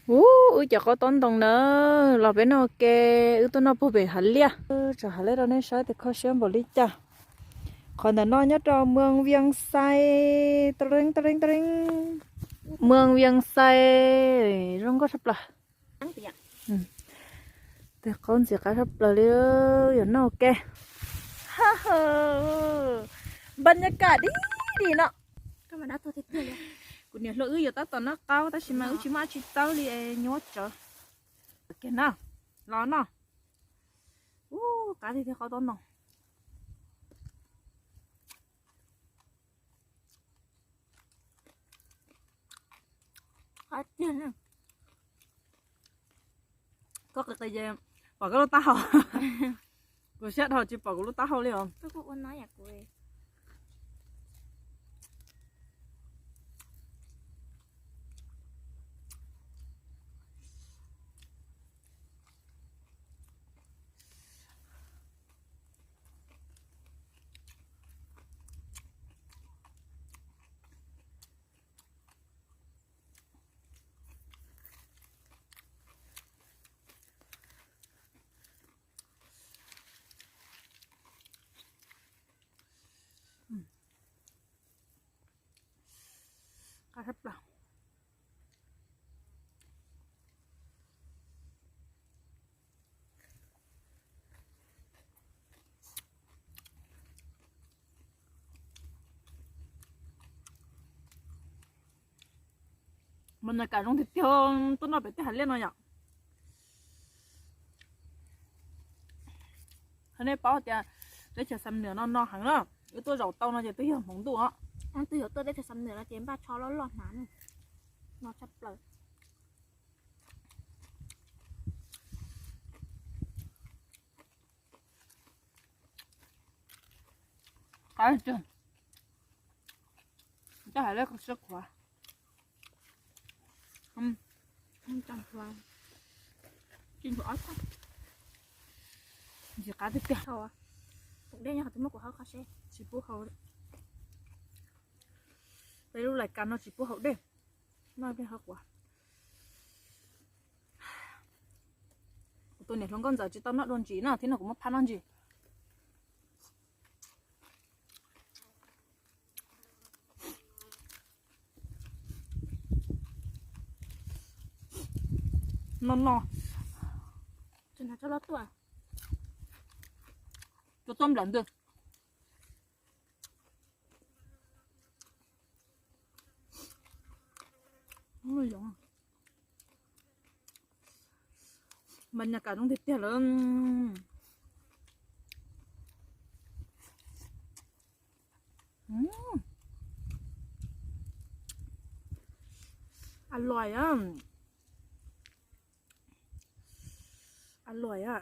Ub, wb cov qaub taub ntoo na, los peb noj ua ke, wb tuaj noj puag pem hav liaj. Tso hav liaj rau nej saib tias kho siab npaum li cas. Qhov ntawm no nyob rau Mws Vias Xais, ta reeb ta reeb ta reeb, Mws Vias Xais, zoo nkauj tshaj plaws. Tus qaub ntxim qab tshaj plaws li, yuav noj ua ke. Npa nyas kam dib di no. Kuv niam hluas wb yuav tab tom noj qaub tab sis mas wb tsis muaj dab tsi txawb li es nyuab tsawv. Kiag na, los noj. Ub, qab tiag tiag qaub taub ntoo. Qab tiag na. Koj qis qis ces pom koj lub taub hau. Kuv siab dhau tsis pom kuv lub taub hau li os. Qab tshaj plaws. Mas nws kam zoo tiag tiag, tuaj noj pem tej hav liaj no yom. Qhov nej paub tias teb chaws Xam Nwm no no heev na, wb tuaj zaum tau no ces twb yog hmoov ntuj os. Twb yog tuaj teb chaws Xam Nwm no ces npaj tsho loj loj hnav no tshaj plaws. Qab tiag. Coj hais lawv siab qhuav. Ntxim qab tiag tiag. Haus dej nyob qhov twg muab kuv haus kho seb. Tsis pub haus. Peb lub lais kas no tsis pub haus dej. Noj dej haus quav. Kuv tus niam hluas nkauj ntxawm tsis tau noj dua ntsis na, thiab no kuv muab phab noj ntsis. No no. Tua tuaj nplawm ntws. Mas nyas kam zoo tiag tiag lawm. A luaj a. A luaj a.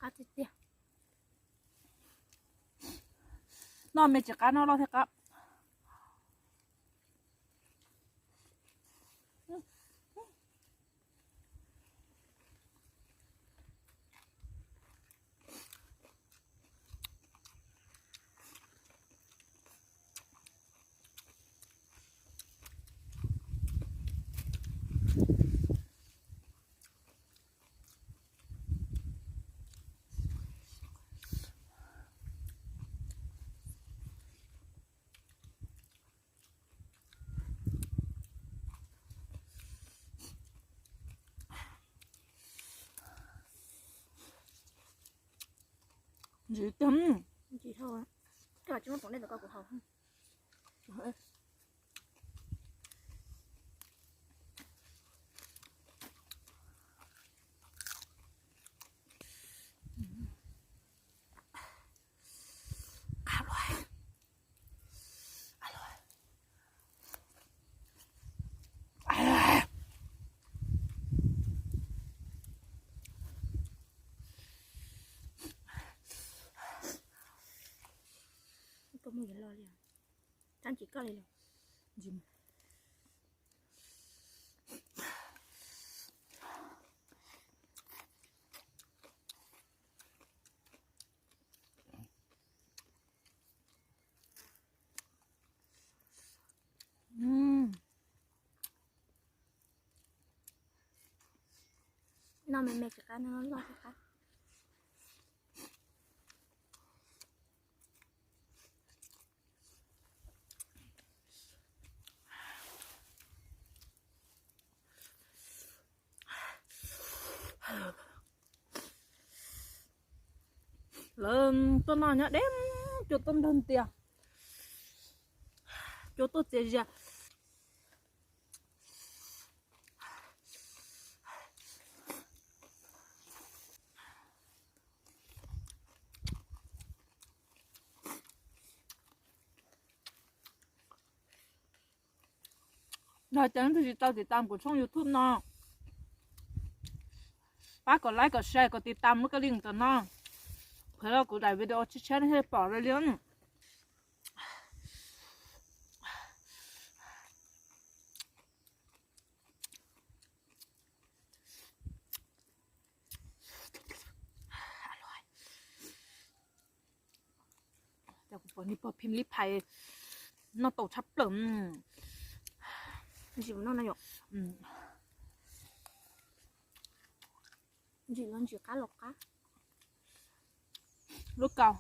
Qab tiag tiag. Noj me tsis qab, noj loj thiaj qab. Ntsim tiag. Ntsim dhau. Koj tsis muab poom dej rau kuv haus. Koj muaj yam lo li, tsab ntsim koj li los. Me me tsis qab, no loj loj thiaj qab. Lawv tuaj no nyob deb, cua tuaj nrog tias, cua tuaj txias zias. Yog tias leej twg tsis tau tiv tam kuv tshooj YouTube no, pab kom like kom share kom tiv tam lub kab link tom no, qhov no kuv daim video tshiab tshiab nej thiaj pom dua li. Kuv pom niag pog phim li phais noj tau tshaj plaws. Ntsim no na yom. Ntsim los ntsim, qab los qab. Lub kaus.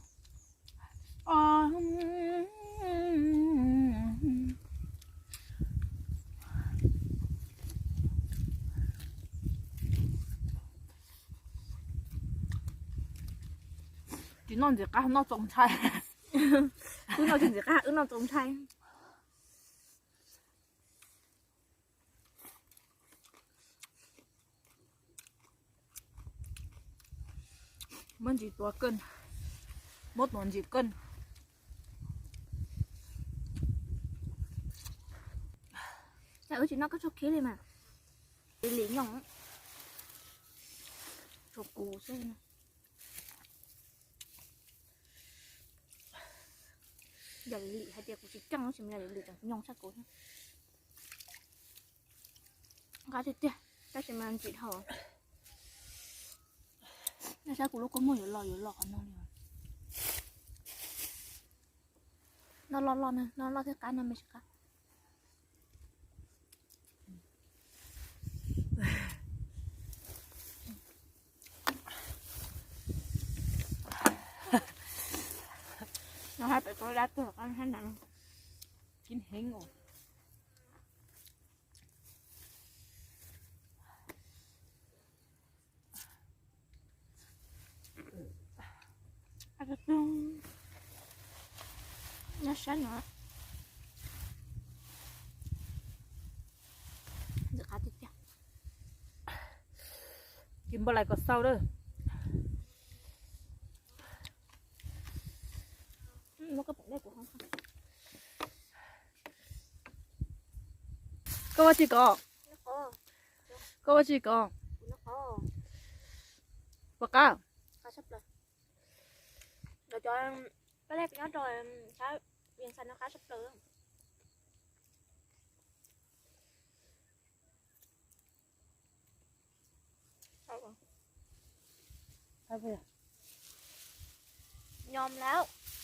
Tsis noj ntxim qab noj txaus ntshai. Wb noj tsis ntxim qab wb noj txaus ntshai. Muab ntsis tua kawg, muab tua ntsis kawg. Cas wb tsis noj koj txoj khib li mas. Lim nyoos rau kuv xwb. Yog lim hais tias kuv tsis keej, tsis yog lim tseem nyoos sab kuv. Nqa tiag tiag, tab sis mas ntsim dhau. Nej saib kuv lub kua muag yuav los yuav los qhov no li. Noj loj loj na, noj loj thiaj qab, noj me tsis qab. No hais pem tau dab tuag qab hab na. Kib heev os. Nyob sab no. Ntxim qab tiag tiag. Kis npau lais kom xau lawm. Koj ua tsi kod? Koj ua tsi kod? Puas qab? Cov paj lej nyob rau sab Vias Xais no qab tshaj plaws. Nyob lawm.